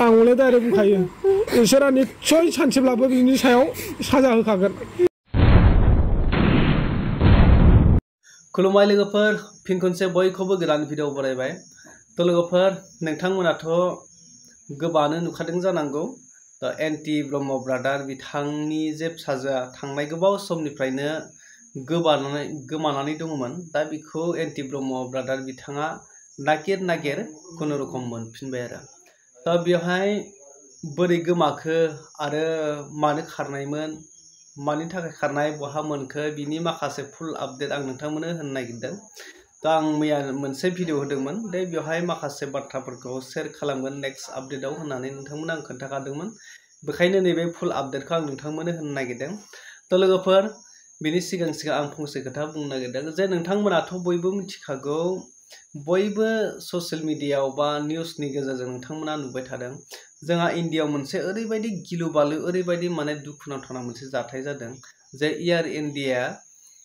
आं हले डाइरेक्ट बुंखायो इसोरा निस्सय सानसेब्लाबो बिनि सायाव साजा होखागोन। खुलुमबाय लोगोफोर, फिन खनसे बयखौबो गोदान भिडिअ बरायबाय। तो लोगोफोर, नोंथांमोनाथ' गोबाङानो नुखादों जानांगौ। एनटि ब्रह्म ब्रादार बिथांनि जे फिसाजोआ थांनाय गोबाव समनिफ्रायनो गोमानानै दङमोन। दा बिखौ एनटि ब्रह्म ब्रादार बिथाङा नागिर खुनुरुखुम मोनफिनबाय आरो। दा बेवहाय बोरै गोमाखो आरो मानो खारनायमोन, मानि थाखाय खारनाय, बहा मोनखो, बिनि माखासे फुल आपडेट आं नोंथांमोननो होनो नागिरदों। दा आं मैया मोनसे भिडिअ होदोंमोन, बेवहाय माखासे बाथ्राफोरखौ शेयार खालामगोन नेक्स्ट आपडेटआव होननानै नोंथांमोननो आं खोन्थाखादोंमोन। बेखायनो नैबे फुल आपडेटखौ आं नोंथांमोननो होनो नागिरदों। तो लोगोफोर, बिनि सिगां आं फंसे खोथा बुंनो नागिरदों जे नोंथांमोनाथ' बयबो मिथिखागौ, बयबो ससियेल मिडियायाव बा निउसनि गेजेरजों नोंथांमोना नुबाय थादों। जोंहा इन्डियायाव मोनसे ओरैबायदि गिलु बालु, ओरैबायदि माने दुखुनांथावना मोनसे जाथाय जादों जे एयार इन्डिया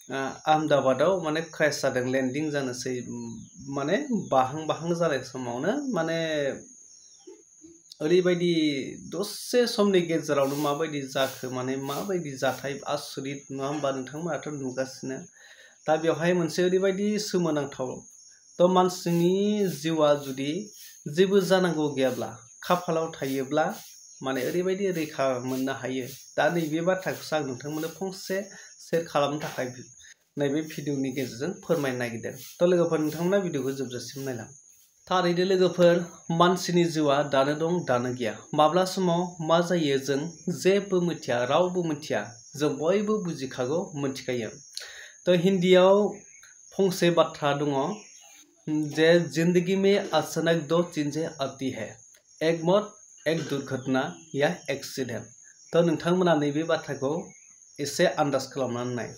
आहमेदाबादाव माने क्रेश जादों, लेन्डिं जानोसै माने बाहां जानाय समावनो माने ओरैबायदि दसे समनि गेजेरावनो माबायदि जाखो, माने माबायदि जाथाय आसरित नङा होमबा? नोंथांमोनाथ' नुगासिनो। दा बेवहाय मोनसे ओरैबायदि सोमोनांथाव, थ' मानसिनि जिउआ जुदि जेबो जानांगौ गैयाब्ला, खाफालाव थायोब्ला माने ओरैबायदि रैखा मोननो हायो। दा नैबे बाथ्राखौसो आं नोंथांमोननो फंसे शेयार खालामनो थाखाय नैबे भिडिअनि गेजेरजों फोरमायनो नागिरदों। थ' लोगोफोर, नोंथांमोना भिडिअखौ जोबजासिम नायलां। थारैनो लोगोफोर, मानसिनि जिउआ दानो दं दानो गैया। माब्ला समाव मा जायो जों जेबो मिथिया, रावबो मिथिया। जों बयबो बुजिखागौ, मिथिखायो। थ' हिन्दीयाव फंसे बाथ्रा दङ जे जिंदगी में अचानक दो चीजें आती है, एक मौत, एक दुर्घटना या एक्सीडेंट। थ' नोंथांमोना नैबे बाथ्राखौ एसे आन्दाज खालामनानै नाय।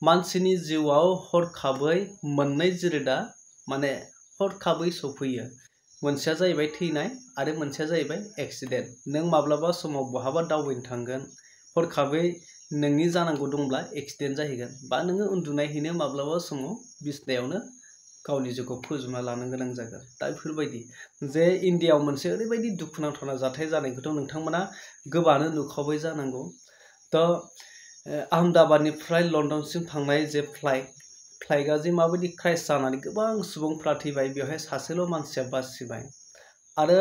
मानसिनि जिउआव हरखाबै मोननै जिरादा माने हरखाबै सफैयो। मोनसेया जाहैबाय थैनाय आरो मोनसेया जाहैबाय एक्सिडेन्ट। नों माब्लाबा समाव बहाबा दावबायनो थांगोन, हरखाबै नोंनि जानांगौ दंब्ला एक्सिडेन्ट जाहैगोन, बा नोङो उन्दुनायहैनो माब्लाबा समाव बिसिनायावनो गावनि जिउखौ फोजोबना लानो गोनां जागोन। दा बेफोरबायदि जे इन्डियायाव मोनसे ओरैबायदि दुखुनांथावना जाथाय जानायखौथ' नोंथांमोना गोबाङानो नुखाबाय जानांगौ। थ' आहमेदाबादनिफ्राय लन्डनसिम थांनाय जे फ्लाइटआ जे माबायदि क्रेश जानानै गोबां सुबुंफ्रा थैबाय, बेवहाय सासेल' मानसिया बासिबाय। आरो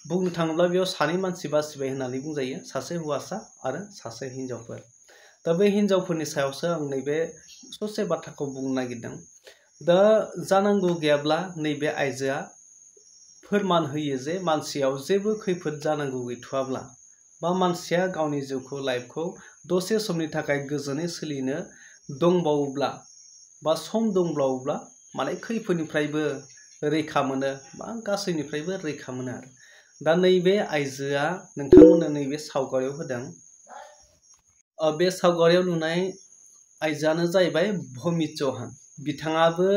बुंनो थाङोब्ला बेयाव सानै मानसि बासिबाय होननानै बुंजायो, सासे हौवासा आरो सासे हिनजावफोर। दा बे हिनजावफोरनि सायावसो आं नैबे ससे बाथ्राखौ बुंनो नागिरदों। दा जानांगौ गैयाब्ला नैबे आइजोआ फोरमान होयो जे मानसियाव जेबो खैफोद जानांगौ गैथ'वाब्ला, बा मानसिया गावनि जिउखौ, लाइफखौ दसे समनि थाखाय गोजोनै सोलिनो दंबावोब्ला बा सम दंबावोब्ला माने खैफोदनिफ्रायबो रैखा मोनो, बा गासैनिफ्रायबो रैखा मोनो आरो। दा नैबे आइजोआ नोंथांमोननो नैबे सावगारियाव होदों। बे सावगारियाव नुनाय आइजोआनो जाहैबाय भूमि चौहान। बिथाङाबो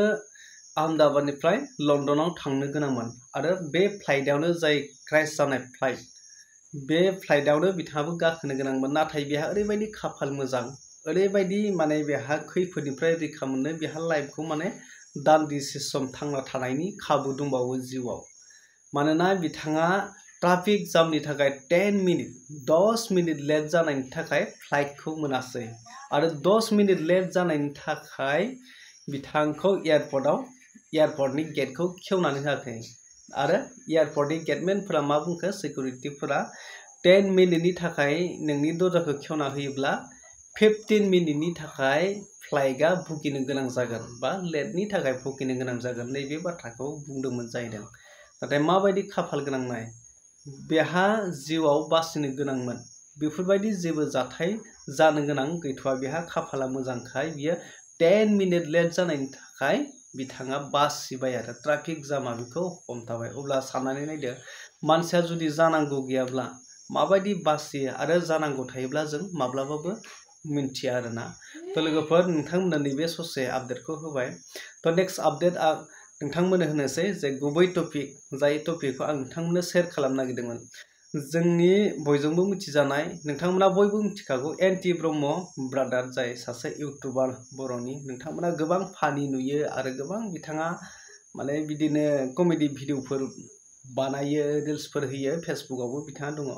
आहमेदाबादनिफ्राय लन्डनाव थांनो गोनांमोन आरो बे फ्लाइटआवनो, जाय क्रेश जानाय फ्लाइट, बे फ्लाइटआवनो बिथाङाबो गाखोनो गोनांमोन। नाथाय बेहा ओरैबायदि खाफाल मोजां, ओरैबायदि माने बेहा खैफोदनिफ्राय रैखा मोननो, बेहा लाइफखौ माने दान्दिसे सम थांना थानायनि खाबु दंबावो जिउआव। मानोना बिथाङा ट्राफिक जामनि थाखाय 10 मिनिट लेट जानायनि थाखाय फ्लाइटखौ मोनासै, आरो 10 मिनिट लेट जानायनि थाखाय बिथांखौ एयारपर्टनि गेटखौ खेवनानै होआखै। आरो एयारपर्टनि गेटमेनफोरा मा बुंखो, सिकिउरिटिफोरा 10 मिनिटनि थाखाय नोंनि दरजाखौ खेवना होयोब्ला 15 मिनिटनि थाखाय फ्लाइटआ भुगिनो गोनां जागोन, बा लेटनि थाखाय भुगिनो गोनां जागोन, नैबे बाथ्राखौ बुंदोंमोन जाहैदों। नाथाय माबायदि खाफाल गोनां नाय, बेहा जिउआव बासिनो गोनांमोन, बेफोरबायदि जेबो जाथाय जानो गोनां गैथ'वा। बेहा खाफाला मोजांखाय बियो 10 मिनिट लेट जानायनि थाखाय बिथाङा बासिबाय आरो ट्राफिक जामा बेखौ हमथाबाय। अब्ला साननानै नायदो, मानसिया जुदि जानांगौ गैयाब्ला माबायदि बासियो, आरो जानांगौ थायोब्ला जों माब्लाबाबो मिन्थिया आरोना। थ' लोगोफोर, नोंथांमोननो नैबे ससे आपडेटखौ होबाय। थ' नेक्स्ट आपडेट आं नोंथांमोननो होनोसै जे गुबै टपिक, जाय टपिकखौ आं नोंथांमोननो शेयार खालामनो नागिरदोंमोन। जोंनि बयजोंबो मिथिजानाय, नोंथांमोना बयबो मिथिखागौ, एनटि ब्रह्म ब्रादार, जाय सासे इउटुबार बर'नि। नोंथांमोना गोबां फानि नुयो, आरो गोबां बिथाङा माने बिदिनो कमेडि भिडिअफोर बानायो रिल्सफोर होयो फेसबुकआवबो बिथाङा दङ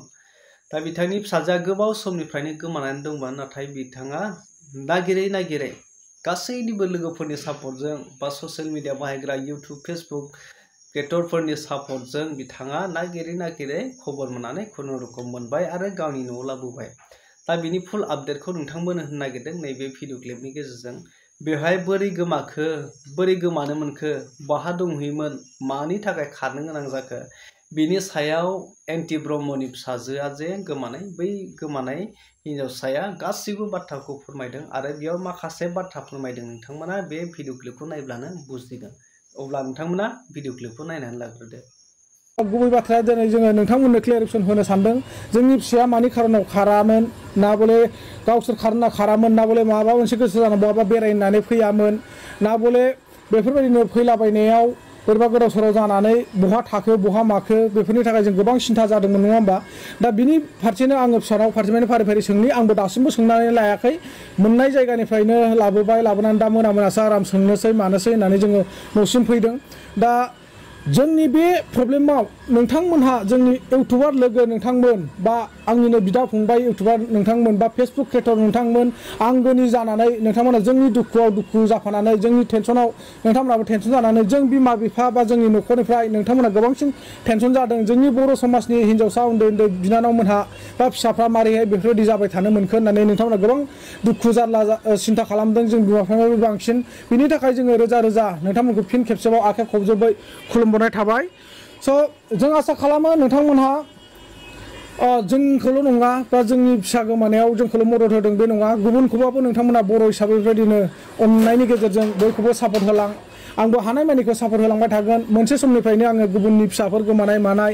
दा बिथांनि फिसाजोआ गोबाव समनिफ्रायनो गोमानानै दंमोन नाथाय बिथाङा नागिरै गासैनिबो लोगोफोरनि सापर्टजों बा ससियेल मिडिया बाहायग्रा इउटुब फेसबुक क्रिएटरफोरनि सापर्टजों बिथाङा नागिरै खबर मोननानै खुनुरुखुम मोनबाय आरो गावनि न'आव लाबोबाय दा बिनि फुल आपडेटखौ नोंथांमोननो होनो नागिरदों नैबे भिडिअ क्लिपनि गेजेरजों बेवहाय बोरै गोमाखो बोरै गोमानो मोनखो बहा दंहैयोमोन मानि थाखाय खारनो गोनां जाखो बिनि सायाव एन्टि ब्रह्मनि फिसाजोआ जे गोमानाय बै गोमानाय हिन्जावसाया गासिबो बाथ्राखौ फोरमायदों आरो बेयाव माखासे बाथ्रा फोरमायदों नोंथांमोना बे भिडिअ क्लिपखौ नायब्लानो बुजिगोन अब्ला नोंथांमोना भिडिअ क्लिपखौ नायनानै लाग्रोदो गुबै बाथ्राया दिनै जोङो नोंथांमोननो क्लियारिफिकेसन होनो सानदों जोंनि फिसाया मानि खारनाव खारामोन ना बले गावसोर खारना खारामोन ना बले माबा मोनसे गोसो जाना बहाबा बेरायनानै फैयामोन ना बले बेफोरबायदिनो फैलाबायनायाव बोरैबा गोदाव सोराव जानानै बहा थाखो बहा माखो बेफोरनि थाखाय जों गोबां सिन्था जादोंमोन नङा होमबा दा बिनि फारसेनो आङो फिसानाव फारसेनिफ्राय फारि सोंनि आंबो दासिमबो सोंनानै लायाखै मोननाय जायगानिफ्रायनो लाबोनानै दा मोनासो आराम सोंनोसै मानोसै होननानै जोङो न'सिम फैदों दा जोंनि बे प्रब्लेमाव नोंथांमोनहा जोंनि इउटुबार लोगो नोंथांमोन बा आंनिनो बिदा फंबाय इउटुबार नोंथांमोन बा फेसबुक क्रिएटर नोंथांमोन आंगोनि जानानै नोंथांमोना जोंनि दुखुआव दुखु जाफानानै जोंनि टेनसनाव नोंथांमोनाबो टेनसन जानानै जों बिमा बिफा बा जोंनि न'खरनिफ्राय नोंथांमोना गोबांसिन टेनसन जादों जोंनि बर' समाजनि हिन्जावसा उन्दै बिनानावमोनहा बा फिसाफ्रा मारैहाय बेफोरबायदि जाबाय थानो मोनखो होननानै नोंथांमोना गोबां दुखु जारला सिन्था खालामदों जों बिमा बिफानिफ्रायबो बांसिन बिनि थाखाय जोङो रोजा नोंथांमोनखौ फिन खेबसेबाव आखाइ खबजोबै खुलुमनाय थाबाय स' जों आसा खालामो नोंथांमोनहा जोंखौल' नङा बा जोंनि फिसा गोमानायाव जोंखौल' मदद होदों बे नङा गुबुनखौबाबो नोंथांमोना बर' हिसाबै बेबायदिनो अननायनि गेजेरजों बयखौबो सापर्ट होलां आंबो हानायमानिखौ सापर्ट होलांबाय थागोन मोनसे समनिफ्रायनो आङो गुबुननि फिसाफोर गोमानाय मानाय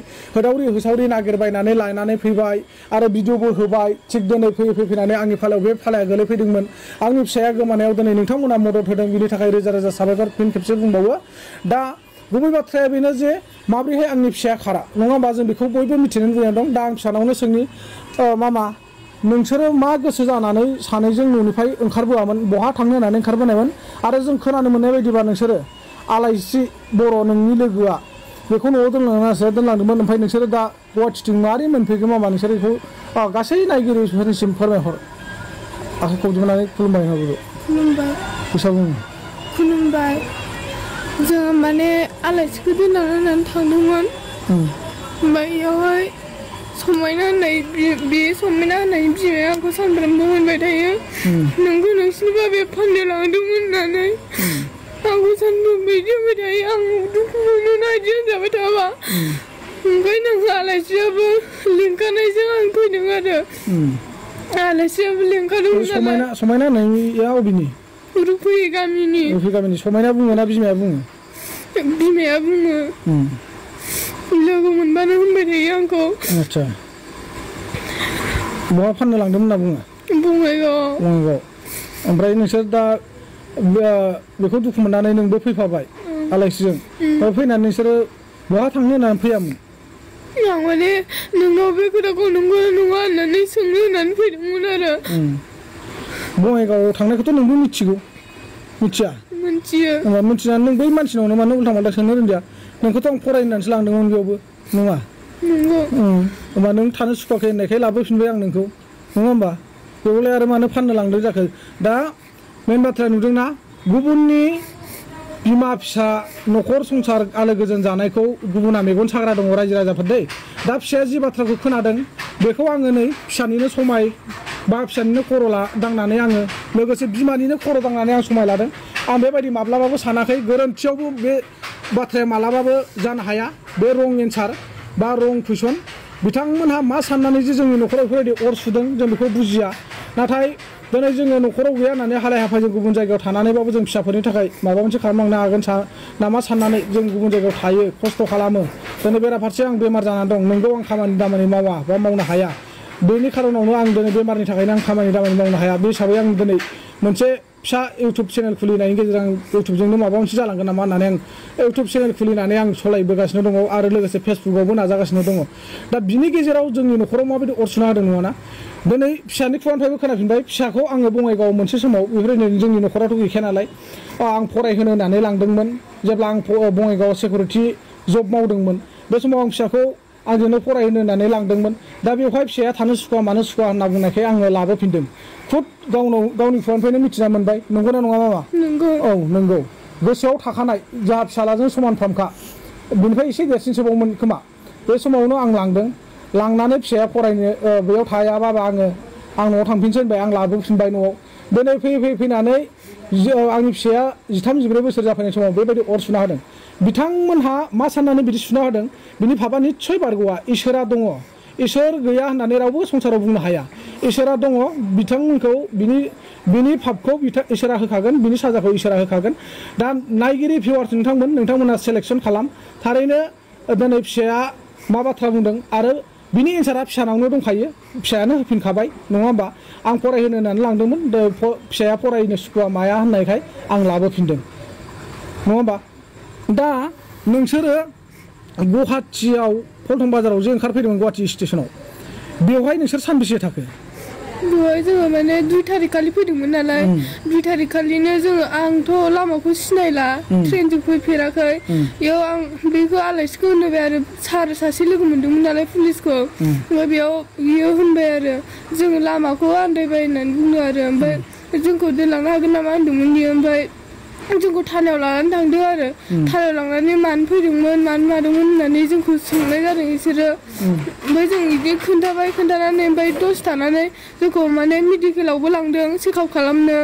होसावरि नागिरबायनानै लायनानै फैबाय आरो भिडिअबो होबाय थिग दिनै फैनानै आंनि फालायाव बे फालाया गोलैफैदोंमोन आंनि फिसाया गोमानायाव दिनै नोंथांमोना मदद होदों बिनि थाखाय रोजा साबायखर फिन खेबसे बुंबावो दा गुबै बाथ्राया बेनो जे माब्रैहाय आंनि फिसाया खारा नङा होमबा जों बेखौ बयबो मिथिनो लुबैना दं दा आं फिसानावनो सोंनि मामा नोंसोरो मा गोसो जानानै सानैजों न'निफ्राय ओंखारबोआमोन बहा थांनो होननानै ओंखारबोनायमोन आरो जों खोनानो मोननाय बायदिबा नोंसोरो आलायस्रि बर' नोंनि लोगोआ बेखौ न'आव दोनलांदोंमोन ओमफ्राय नोंसोरो दा गुवाहाटिथिं मारै मोनफैगोन मामा नोंसोरो बेखौ गासै नायगिरिफोरनिसिम फोरमायहर आखाइ खबजोबनानै खुलुमबाय खुलुमबाय जोङो माने आलासिखौ दोनलांनानै थांदोंमोन ओमफ्राय बेयावहाय समायना होननाय बिमाया आंखौ सानफ्रामबो होनबाय थायो नोंखौ नोंसिनि बाबाया फाननो लांदोंमोन होननानै आंखौ सानफ्रामबो बिदि होनबाय थायो आं दुखु मोनो ना बिदि होनजाबाय थाबा ओमफ्राय नोङो आलासियाबो लिंखानायजों आं फैदों आरो आलासियाबो लिंखादोंमोन समायना नोंनिया अबेनि रुफै गामिनि समायना बुङो ना बिमाया बुङो लोगो मोनबानो होनबाय थायो आंखौ आच्छा बहा फाननो लांदोंमोन होनना बुङो बङाइगाव ओमफ्राय नोंसोर दा बेखौ दुखु मोननानै नोंबो फैफाबाय आलासिजों ओमफ्राय फैनानै नोंसोरो बहा थांनो होननानै फैयामोन आं माने नोंनाव बे खोथाखौ नंगौ नङा होननानै सोंनो होननानै फैदोंमोन आरो बङाइगावआव थांनायखौथ' नोंबो मिथिगौ मिथिया मिथिनानै नों बै मानसिनावनो मानो उल्था माल्था सोंनो रोंदिया नोंखौथ' आं फरायनानैसो लांदोंमोन बेयावबो नङा होमबा नों थानो सुखुवाखै होननायखाय लाबोफिनबाय आं नोंखौ नङा होमबा बेवलाय आरो मानो फाननो लांदों जाखो दा मेन बाथ्राया नुदोंना गुबुननि बिमा फिसा न'खर संसार आलो गोजोन जानायखौ गुबुना मेगन साग्रा दङ रायजो राजाफोर दै दा फिसाया जि बाथ्राखौ खोनादों बेखौ आङो नै फिसानिनो समाय बा फिसानिनो खर' दांनानै आङो लोगोसे बिमानिनो खर' दांनानै आं समाय लादों आं बेबायदि माब्लाबाबो सानाखै गोरोन्थियावबो बे बाथ्राया मालाबाबो जानो हाया बे रं एन्सार बा रं कुइसन बिथांमोनहा मा साननानै जे जोंनि न'खराव बेफोरबायदि अर सुदों जों बेखौ बुजिया नाथाय दिनै जोङो न'खराव गैया होननानै हालाय हाफाय जों गुबुन जायगायाव थानानैबाबो जों फिसाफोरनि थाखाय माबा मोनसे खालामलांनो हागोन नामा साननानै जों गुबुन जायगायाव थायो खस्थ' खालामो दिनै बेराफारसे आं बेमार जानानै दं नोंगौ आं खामानि दामानि मावा बा मावनो हाया बेनि खारनावनो आं दिनै बेमारनि थाखायनो आं खामानि दामानि मावनो हाया बे हिसाबै आं दिनै मोनसे फिसा इउटुब चेनेल खुलिनायनि गेजेरजों इउटुबजोंनो माबा मोनसे जालांगोन नामा होननानै आं इउटुब चेनेल खुलिनानै आं सलायबोगासिनो दङ आरो लोगोसे फेसबुकआवबो नाजागासिनो दङ दा बिनि गेजेराव जोंनि न'खराव माबायदि अर सुना होदों नङाना दिनै फिसानि खुगानिफ्रायबो खोनाफिनबाय फिसाखौ आङो बङाइगावआव मोनसे समाव बेफोरबायदिनो जोंनि न'खरावथ' गैखाया नालाय आं फरायहोनो होननानै लांदोंमोन जेब्ला आं बङाइगावआव सिकिउरिटि जब मावदोंमोन बे समाव आं फिसाखौ आंजोंनो फरायहोनो होननानै लांदोंमोन दा बेवहाय फिसाया थानो सुखुवा मानो सुखुवा होनना बुंनायखाय आङो लाबोफिनदों खुद गावनि खुगानिफ्रायनो मिथिना मोनबाय नंगौना नङा मामा नंगौ औ नंगौ गोसोआव थाखानाय जा फिसालाजों समानफ्रामखा बिनिफ्राय एसे देरसिनसोबावमोन खोमा बे समावनो आं लांदों लांनानै फिसाया फरायनो बेयाव थायाबाबा आङो आं न'आव थांफिनसै होनबाय आं लाबोफिनबाय न'आव दिनै फैनानै आंनि फिसाया 13-14 बोसोर जाफैनाय समाव बेबायदि अर सुना होदों बिथांमोनहा मा साननानै बिदि सुना होदों बिनि भाबा निस्सय बारग'आ इसोरा दङ इसोर गैया होननानै रावबो संसाराव बुंनो हाया इसोरा दङ बिथांमोनखौ बिनि भाबखौ इसोरा होखागोन बिनि साजाखौ इसोरा होखागोन दा नायगिरि भिउवार्स नोंथांमोना सेलेक्सन खालाम थारैनो दिनै फिसाया मा बाथ्रा बुंदों आरो बिनि एन्सारा फिसानावनो दंखायो फिसायानो होफिनखाबाय नङा होमबा आं फरायहोनो होननानै लांदोंमोन फिसाया फरायनो सुखुवा माया होननायखाय आं लाबोफिनदों नङा होमबा दा नोंसोरो गुवाहाटियाव पल्टन बाजाराव जे ओंखारफैदोंमोन गुवाहाटि स्टेसनाव बेवहाय नोंसोर सानबेसे थाखो बेवहाय जोङो माने 2 तारिख खालि फैदोंमोन नालाय 2 तारिख खालिनो जोङो आंथ' लामाखौ सिनायला ट्रेनजों फैफेराखै बेयाव आं बेखौ आलासिखौ होनबाय आरो सार सासे लोगो मोनदोंमोन नालाय पुलिसखौ ओमफ्राय बियो होनबाय आरो जोङो लामाखौ आन्दायबाय होननानै बुंदों आरो ओमफ्राय जोंखौ दोनलांनो हागोन नामा होनदोंमोन बियो ओमफ्राय जोंखौ थानायाव लानानै थांदों आरो थानायाव लांनानै मानो फैदोंमोन मानो मादोंमोन होननानै जोंखौ सोंनाय जादों बिसोरो ओमफ्राय जों बिदि खोन्थानानै ओमफ्राय दसे थानानै जोंखौ माने मेडिकेलावबो लांदों चेकआप खालामनो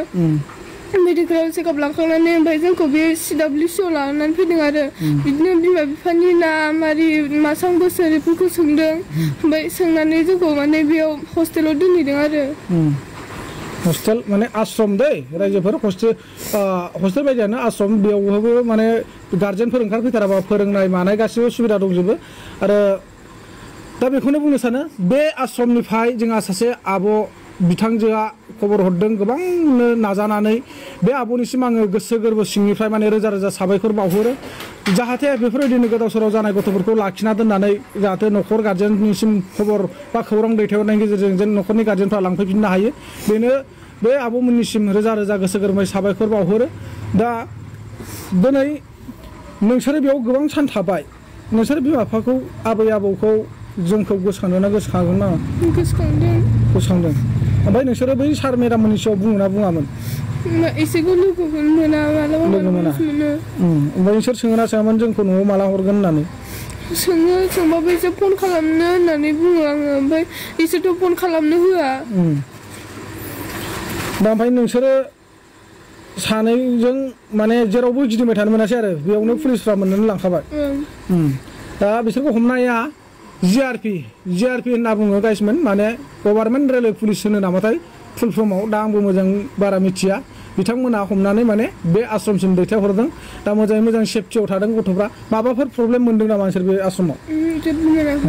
मेडिकेलाव चेकआप लांखांनानै ओमफ्राय जोंखौ बे CWCआव लानानै फैदों आरो बिदिनो बिमा बिफानि नाम आरि मासां बोसोर बेफोरखौ सोंदों ओमफ्राय सोंनानै जोंखौ माने बेयाव हस्टेलाव दोनहैदों आरो हस्टेल माने आश्रम दै रायजोफोर हस्टेल बायदियानो आश्रम बेयावबो माने गार्जेनफोर ओंखारफैथाराबा फोरोंनाय मानाय गासिबो सुबिदा दंजोबो आरो दा बेखौनो बुंनो सानो बे आश्रमनिफ्राय जोंहा सासे आब' बिथांजोआ खबर हरदों गोबांनो नाजानानै बे आब'निसिम आङो गोसो गोरबो सिंनिफ्राय माने रोजा रोजा साबायखर बावहरो जाहाथे बेफोरबायदिनो गोदाव सोराव जानाय गथ'फोरखौ लाखिना दोननानै जाहाथे न'खर गार्जेननिसिम खबर बा खौरां दैथायहरनायनि गेजेरजों जेन न'खरनि गार्जेनफ्रा लांफैफिननो हायो बेनो बे आब'मोननिसिम रोजा रोजा गोसो गोरबोयै साबायखर बावहरो दा दिनै नोंसोरो बेयाव गोबां सान थाबाय नोंसोर बिमा बिफाखौ आबै आबौखौ जोंखौ गोसोखांदोंना गोसोखांदों नामा गोसोखांदों ओमफ्राय नोंसोरो बै सार मेडाममोननि सायाव बुङोना बुङामोन एसेखौ लोगो मोना मालाबा लोगो मोना ओमफ्राय नोंसोर सोङोना सोङामोन जोंखौ न'आव माला हरगोन होननानै सोंबाबो एसे फन खालामनो होननानै बुङो आङो ओमफ्राय एसेथ' फन खालामनो होआ दा ओमफ्राय नोंसोरो सानैजों माने जेरावबो गिदिंबाय थानो मोनासै आरो बेयावनो पुलिसफ्रा मोननानै लांखाबाय दा बिसोरखौ हमनाया GRP होनना बुङो गाइसमोन माने गभार्नमेन्ट रेलवे पुलिस होनो नामाथाय फुल फर्माव दा आंबो मोजां बारा मिथिया बिथांमोना हमनानै माने बे आश्रमसिम दैथायहरदों दा मोजाङै मोजां सेफटियाव थादों गथ'फ्रा माबाफोर प्रब्लेम मोनदों नामा नोंसोर बे आश्रमाव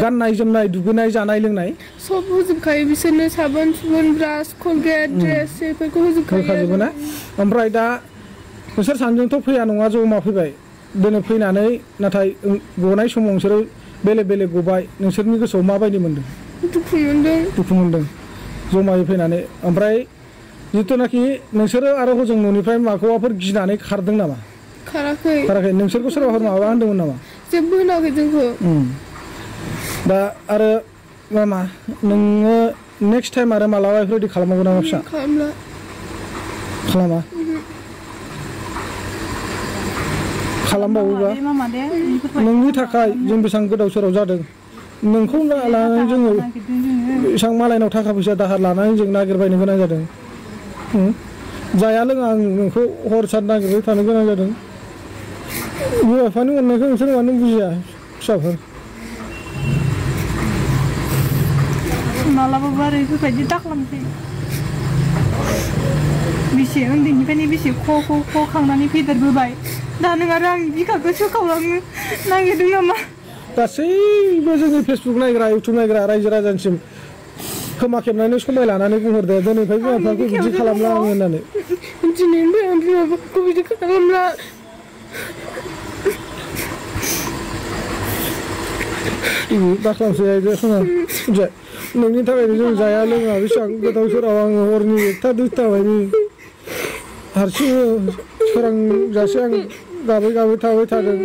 गाननाय जोमनाय दुगैनाय जानाय लोंनाय सब होजोबखायो बिसोरनो साबोन सुबोन ब्रास कलगेट ड्रेस बेफोरखौ होजोबखायो ना ओमफ्राय दा नोंसोर सानैजोंथ' फैया नङा जमा फैबाय दिनै फैनानै नाथाय गनाय समाव नोंसोरो बेलेग बेलेग गबाय नोंसोरनि गोसोआव माबायदि मोनदों दुखु मोनदों जमायै फैनानै ओमफ्राय जिथुनाखि नोंसोरो आरो हजों न'निफ्राय माखौबाफोर गिनानै खारदों नामा खाराखै नोंसोरखौ सोरबाफोर माबा होनदोंमोन नामा जेबो होनाखै जोंखौ दा आरो मामा नोङो नेक्स्ट टाइम आरो मालाबा बेफोरबायदि खालामनांगौ नामा फिसा खालामा खालामबावोबा नोंनि थाखाय जों बेसेबां गोदाव सोराव जादों नोंखौ लानानै जोङो बेसेबां मालायनाव थाखा फैसा दाहार लानानै जों नागिरबायनो गोनां जादों जाया लोङा आं नोंखौ हर सान नागिरबाय थानो गोनां जादों बिमा बिफानि अननायखौ नोंसोर मानो बुजिया फिसाफोर मालाबाबो आरो बेफोरबायदि दाखालामसै बेसे उन्दैनिफ्रायनो बेसे ख' खांनानै फेदेरबोबाय दा नों आरो आंनि बिखाखौ सोखावलांनो नागिरदों नामा गासैबो जोंनि फेसबुक नायग्रा इउटुब नायग्रा रायजो राजानिसिम खोमा खेबनानै समाय लानानै बुंहरदो दिनैनिफ्राय बिमा बिफाखौ बिदि खालामला आङो होननानै दिनैनिफ्राय आं बिमा बिफाखौ बिदि खालामला दाखालामसै नोंनि थाखायनो जों जाया लोङा बेसेबां गोदाव सोराव आङो हरनि 1टा 2टा बायदि हारसिं सोरांजासे आं गाबै थाबाय थादों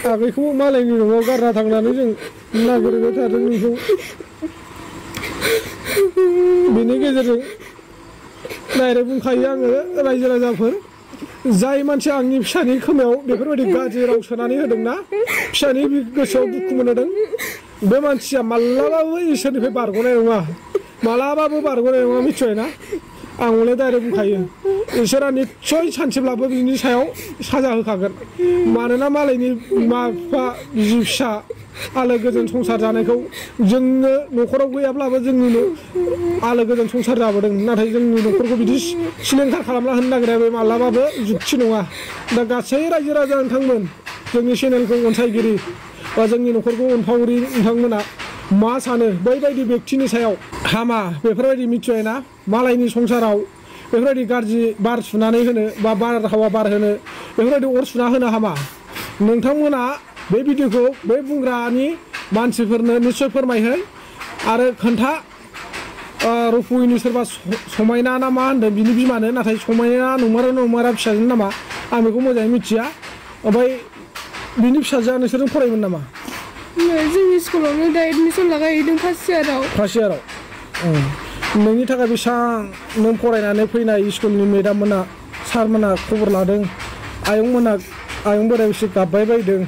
आगैखौ मालायनि न'आव गारना थांनानै जों नागिरबाय थादों नोंखौ बेनि गेजेरजों डाइरेक्ट बुंखायो आङो रायजो राजाफोर जाय मानसिया आंनि फिसानि खोमायाव बेफोरबायदि गाज्रि राव सोनानै होदोंना फिसानि गोसोआव दुखु मोनहोदों बे मानसिया माब्लाबाबो इसोरनिफ्राय बारग'नाय नङा मालाबाबो बारग'नाय नङा मिथिबायना आं हले डाइरेक्ट बुंखायो इसोरा निस्सय सानसेब्लाबो बिनि सायाव साजा होखागोन मानोना मालायनि बिमा बिफा बिसि फिसा आलो गोजोन संसार जानायखौ जोंनो न'खराव गैयाब्लाबो जोंनि आलो गोजोन संसार जाबोदों नाथाय जोंनि न'खरखौ बिदि सिलिंखार खालामना होनो नागिरनाया बे मालाबाबो जुक्ति नङा दा गासै रायजो राजा नोंथांमोन जोंनि चेनेलखौ अनसायगिरि बा जोंनि न'खरखौ अनफावरि नोंथांमोना मा सानो बैबायदि व्यक्तिनि सायाव हामा बेफोरबायदि मिथिबायना मालायनि संसाराव बेफोरबायदि गाज्रि बार सुनानै होनो बा बारहावा बार होनो बेफोरबायदि अर सुना होनो हामा नोंथांमोना बे भिडिअखौ बे बुंग्रानि मानसिफोरनो निस्सय फोरमायहो आरो खोन्था रुफुयनि सोरबा समायना ना मा होनदों बिनि बिमानो नाथाय समायना नंमारा फिसाजोनि नामा आं बेखौ मोजाङै मिथिया ओमफ्राय बिनि फिसाजोआ नोंसोरजों फरायोमोन नामा जोंनि स्कुलावनो दा एडमिसन लागायहैदों फार्स्ट इयाराव नोंनि थाखाय बेसेबां नों फरायनानै फैनाय स्कुलनि मेडाममोना सारमोना खबर लादों आयं बोराय बेसे गाबबाय बायदों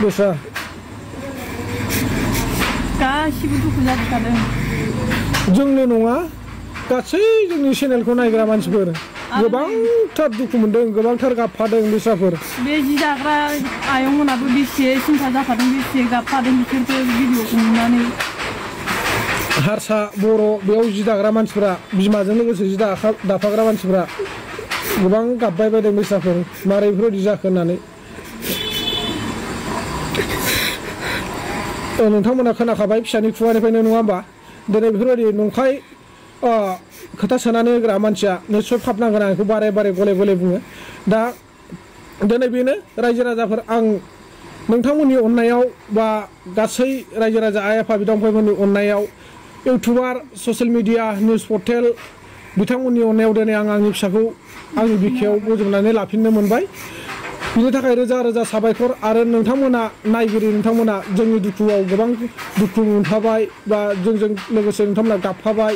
बेसा गासिबो दुखु जाजोबखादों जोंनो नङा गासै जोंनि चेनेलखौ नायग्रा मानसिफोर गोबांथार दुखु मोनदों गोबांथार गाबफादों बिस्राफोर बे जि दाग्रा आयंमोनाबो बेसे सिन्था जाखादों बेसे गाबफादों बिसोरखौ भिडिअखौ नुनानै हारसा बर' बेयाव जि दाग्रा मानसिफोरा बिमाजों लोगोसे जि दाफाग्रा मानसिफोरा गोबां गाबबाय बायदों बिस्राफोर मारै बेफोरबायदि जाखो होननानै नोंथांमोना खोनाखाबाय फिसानि खुगानिफ्रायनो नङा होमबा दिनै बेफोरबायदि नंखाय खोथा सोनानै होग्रा मानसिया निस्सय फाबनांगोन आं बेखौ बारे बारे गले गले बुङो दा दिनै बेनो रायजो राजाफोर आं नोंथांमोननि अननायाव बा गासै रायजो राजा आइ आफा बिदा फंबायमोननि अननायाव इउटुबार ससियेल मिडिया निउस पर्टेल बिथांमोननि अननायाव दिनै आं आंनि फिसाखौ आंनि बिखायाव बजबनानै लाफिननो मोनबाय बिनि थाखाय रोजा रोजा साबायखर आरो नोंथांमोना नायगिरि नोंथांमोना जोंनि दुखुआव गोबां दुखु मोनफाबाय बा जोंजों लोगोसे नोंथांमोना गाबफाबाय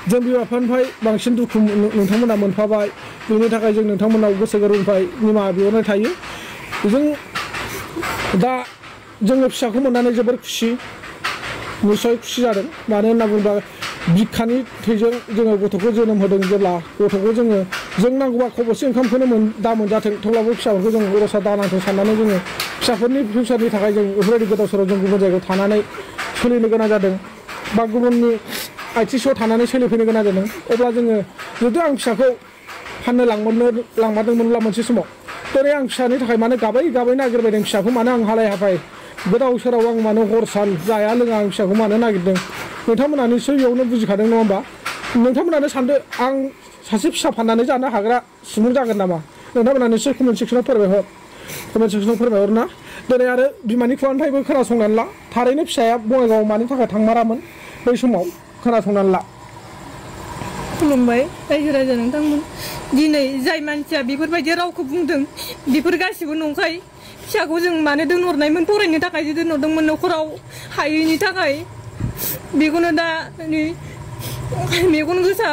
जों बिमा बिफानिफ्राय बांसिन दुखु नोंथांमोना मोनफाबाय बेनि थाखाय जों नोंथांमोनाव गोसो गोरबोनिफ्राय निमाहा बिहरनाय थायो जों दा जोङो फिसाखौ मोननानै जोबोर खुसि निस्सय खुसि जादों मानो होनना बुङोब्ला बिखानि थैजों जोङो गथ'खौ जोनोम होदों जेब्ला गथ'खौ जों नांगौबा खबसे ओंखामखौनो दा मोनजाथों थेवब्लाबो फिसाफोरखौ जों रसा दानांथों साननानै जोङो फिसाफोरनि फिउचारनि थाखाय जों बेफोरबायदि गोदाव सोराव जों गुबुन जायगायाव थानानै सोलिनो गोनां जादों बा गुबुननि आइथिंआव थानानै सोलिफैनो गोनां जादों अब्ला जोङो जुदि आं फिसाखौ फाननो लांमारदोंमोनब्ला मोनसे समाव दिनै आं फिसानि थाखाय मानो गाबै नागिरबायदों फिसाखौ मानो आं हालाय हाफाय गोदाव सोराव आं मानो हर सान जाया लोङा आं फिसाखौ मानो नागिरदों नोंथांमोना निस्सय बेयावनो बुजिखादों नङा होमबा नोंथांमोनानो सानदो आं सासे फिसा फाननानै जानो हाग्रा सुबुं जागोन नामा नोंथांमोना निस्सय कमेन्ट सेक्सनाव फोरमायहर ना दिनै आरो बिमानि खुगानिफ्रायबो खोनासंनानै ला थारैनो फिसाया बङाइगावआव मानि थाखाय थांमारामोन बै समाव खोनासंनानै ला खुलुमबाय रायजो राजा नोंथांमोन दिनै जाय मानसिया बेफोरबायदि रावखौ बुंदों बेफोर गासिबो नंखाय फिसाखौ जों मानो दोनहरनायमोन फरायनो थाखायसो दोनहरदोंमोन न'खराव हायैनि थाखाय बेखौनो दा मेगन गोसा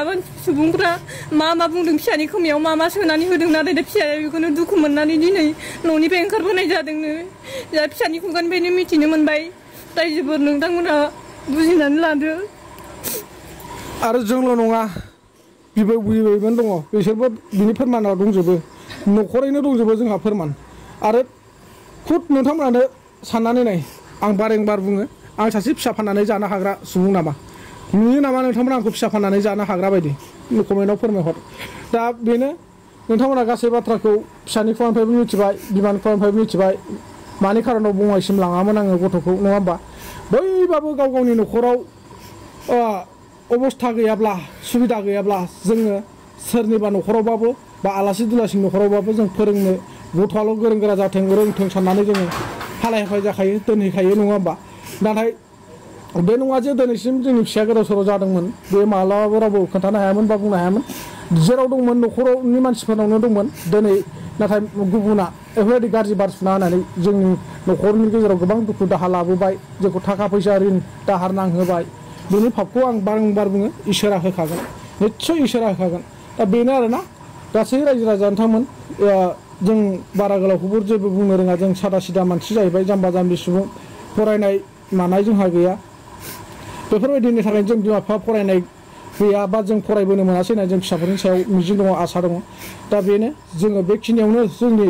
सुबुंफ्रा मा बुंदों फिसानि खोमायाव मा सोनानै होदों नाथाय दा फिसाया बेखौनो दुखु मोननानै दिनै न'निफ्राय ओंखारबोनाय जादोंनो दा फिसानि खुगानिफ्रायनो मिथिनो मोनबाय रायजोफोर नोंथांमोना बुजिनानै लादो आरो जोंल' नङा बिबै बिबैमोन दङ बिसोरबो बिनि फोरमाना दंजोबो न'खरैनो दंजोबो जोंहा फोरमान आरो खुद नोंथांमोनानो साननानै नाय आं बारेंबार बुङो आं सासे फिसा फाननानै जानो हाग्रा सुबुं नामा नुयो नामा नोंथांमोना आंखौ फिसा फाननानै जानो हाग्रा बायदि कमेन्टआव फोरमायहर दा बेनो नोंथांमोना गासै बाथ्राखौ फिसानि खुगानिफ्रायबो मिथिबाय बिमानि खुगानिफ्रायबो मिथिबाय मानि खारनाव बङाइसिम लाङामोन आङो गथ'खौ नङा होमबा बैबाबो गाव गावनि न'खराव अबस्था गैयाब्ला सुबिदा गैयाब्ला जोङो सोरनिबा न'खरावबाबो बा आलासि दुलासिनि न'खरावबाबो जों फोरोंनो गथ'आल' गोरों गोरा जाथों रोंथों साननानै जोङो हालाय हाफाय जाखायो दोनहैखायो नङा होमबा नाथाय बे नङा जे दिनैसिम जोंनि फिसाया गोदाव सोराव जादोंमोन बे मालाबाबो रावबो खोन्थानो हायामोन बा बुंनो हायामोन जेराव दंमोन न'खरावनि मानसिफोरनावनो दंमोन दिनै नाथाय गुबुना बेफोरबायदि गाज्रि बार सुना होनानै जोंनि न'खरनि गेजेराव गोबां दुखु दाहा लाबोबाय जोंखौ थाखा फैसा ऋण दाहार नांहोबाय बेनि फाबखौ आं बारंबार बुङो इसोरा होखागोन निस्सय इसोरा होखागोन दा बेनो आरोना गासै रायजो राजा नोंथांमोन जों बारा गोलावखौबो जेबो बुंनो रोङा जों सादा सिदा मानसि जाहैबाय जाम्बा जाम्बि सुबुं फरायनाय मानाय जोंहा गैया बेफोरबायदिनि थाखाय जों बिमा बिफा फरायनाय गैया बा जों फरायबोनो मोनासै होननानै जों फिसाफोरनि सायाव मिजिं दङ आसा दङ दा बेनो जोङो बेखिनियावनो जोंनि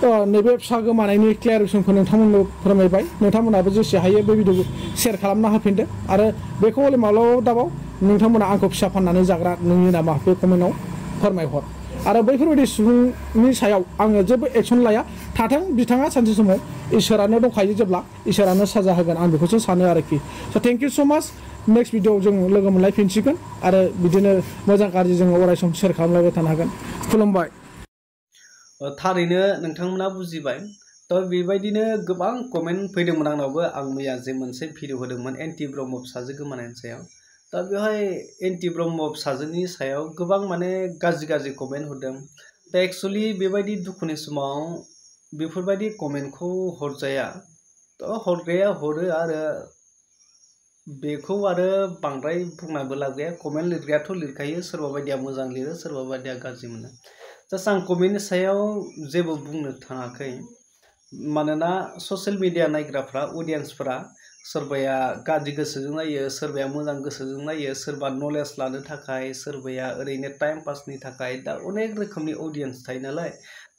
नैबे फिसा गोमानायनि क्लियारेसनखौ नोंथांमोननो फोरमायबाय नोंथांमोनाबो जेसे हायो बे भिडिअखौ शेयार खालामना होफिनदो आरो बेखौ हले माब्लाबाबो दाबाव नोंथांमोना आंखौ फिसा फाननानै जाग्रा नोंनि नामा बे कमेन्टआव फोरमायहर आरो बैफोरबायदि सुबुंनि सायाव आङो जेबो एक्सन लाया थाथों बिथाङा सानसे समाव इसोरानो दंखायो जेब्ला इसोरानो साजा होगोन आं बेखौसो सानो आरोखि स' थेंक इउ स' माच नेक्स्ट भिडिअआव जों लोगो मोनलायफिनसिगोन आरो बिदिनो मोजां गाज्रि जोङो अराय सम शेयार खालामलायबाय थानो हागोन खुलुमबाय थारैनो नोंथांमोना बुजिबाय थ' बेबायदिनो गोबां कमेन्ट फैदोंमोन आंनावबो आं मैया जे मोनसे भिडिअ होदोंमोन एन्टि ब्रह्म फिसाजो गोमानायनि सायाव दा बेवहाय एन्टि ब्रह्म फिसाजोनि सायाव गोबां माने गाज्रि कमेन्ट हरदों दा एक्सुवेलि बेबायदि दुखुनि समाव बेफोरबायदि कमेन्टखौ हरजाया थ' हरग्राया हरो आरो बेखौ आरो बांद्राय बुंनाबो लाब गैया कमेन्ट लिरग्रायाथ' लिरखायो सोरबा बायदिया मोजां लिरो सोरबा बायदिया गाज्रि मोनो जास्ट आं कमेन्टनि सायाव जेबो बुंनो थाङाखै मानोना ससियेल मिडिया नायग्राफ्रा अडियेन्सफोरा सोरबाया गाज्रि गोसोजों नायो सोरबाया मोजां गोसोजों नायो सोरबा नलेज लानो थाखाय सोरबाया ओरैनो टाइम पासनि थाखाय दा अनेक रोखोमनि अडियेन्स थायो नालाय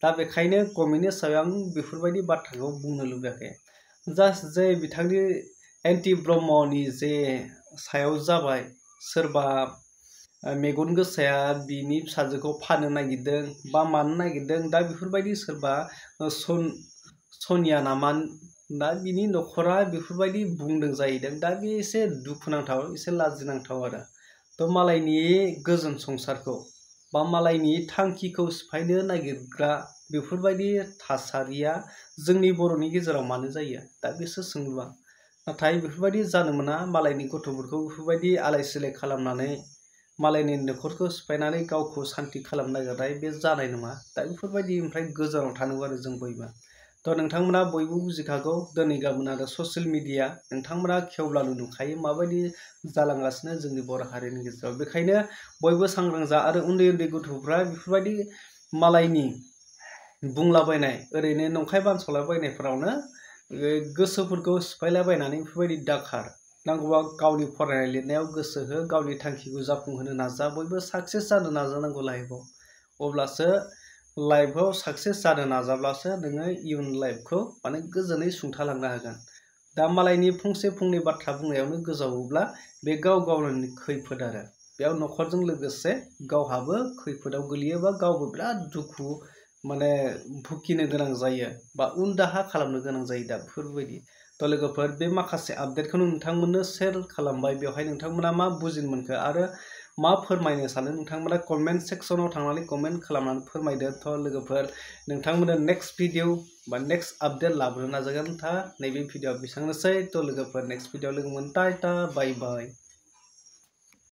दा बेखायनो कमेन्टनि सायाव आं बेफोरबायदि बाथ्राखौ बुंनो लुबैयाखै जास्ट जे बिथांनि एन्टि ब्रह्मनि जे सायाव जाबाय सोरबा मेगन गोसाया बिनि फिसाजोखौ फाननो नागिरदों बा मानो नागिरदों दा बेफोरबायदि सोरबा सनिया नामा दा बिनि न'खरा बेफोरबायदि बुंदों जाहैदों दा बे एसे दुखुनांथाव एसे लाजिनांथाव आरो थ' मालायनि गोजोन संसारखौ बा मालायनि थांखिखौ सिफायनो नागिरग्रा बेफोरबायदि थासारिया जोंनि बर'नि गेजेराव मानो जायो दा बेसो सोंलुआ नाथाय बेफोरबायदि जानो मोना मालायनि गथ'फोरखौ बेफोरबायदि आलाय सिलाय खालामनानै मालायनि न'खरखौ सिफायनानै गावखौ सान्ति खालामनो नागिरनाय बे जानाय नङा दा बेफोरबायदिनिफ्राय गोजानाव थानांगौ आरो जों बयबो थ' नोंथांमोना बयबो बुजिखागौ दिनै गाबोन आरो ससियेल मिडिया नोंथांमोना खेवब्लानो नुखायो माबायदि जालांगासिनो जोंनि बर' हारिनि गेजेराव बेखायनो बयबो सांग्रां जा आरो उन्दै उन्दै गथ'फ्रा बेफोरबायदि मालायनि बुंलाबायनाय ओरैनो नंखाय बानसलाबायनायफोरावनो गोसोफोरखौ सिफायलाबायनानै बेफोरबायदि दाखार नांगौबा गावनि फरायनाय लिरनायाव गोसो हो गावनि थांखिखौ जाफुंहोनो नाजा बयबो साक्सेस जानो नाजानांगौ लाइफआव अब्लासो लाइफआव साक्सेस जानो नाजाब्लासो नोङो इयुन लाइफखौ माने गोजोनै सुंथालांनो हागोन दा मालायनि फंसे फंनै बाथ्रा बुंनायावनो गोजावोब्ला बे गाव गावनि खैफोद आरो बेयाव न'खरजों लोगोसे गावहाबो खैफोदाव गोलैयो बा गावबो बिराद दुखु माने भुगिनो गोनां जायो बा उन दाहा खालामनो गोनां जायो दा बेफोरबायदि थ' लोगोफोर बे माखासे आपडेटखौ नोंथांमोननो शेयार खालामबाय बेवहाय नोंथांमोना मा बुजिनो मोनखो आरो मा फोरमायनो सानो नोंथांमोना कमेन्ट सेक्सनाव थांनानै कमेन्ट खालामनानै फोरमायदो थ' लोगोफोर नोंथांमोननो नेक्स्ट भिडिअ बा नेक्स्ट आपडेट लाबोनो नाजागोन नैबे भिडिअआ बेसेबांनोसै थ' लोगोफोर नेक्स्ट भिडिअ लोगो मोन टाटा बाय बाय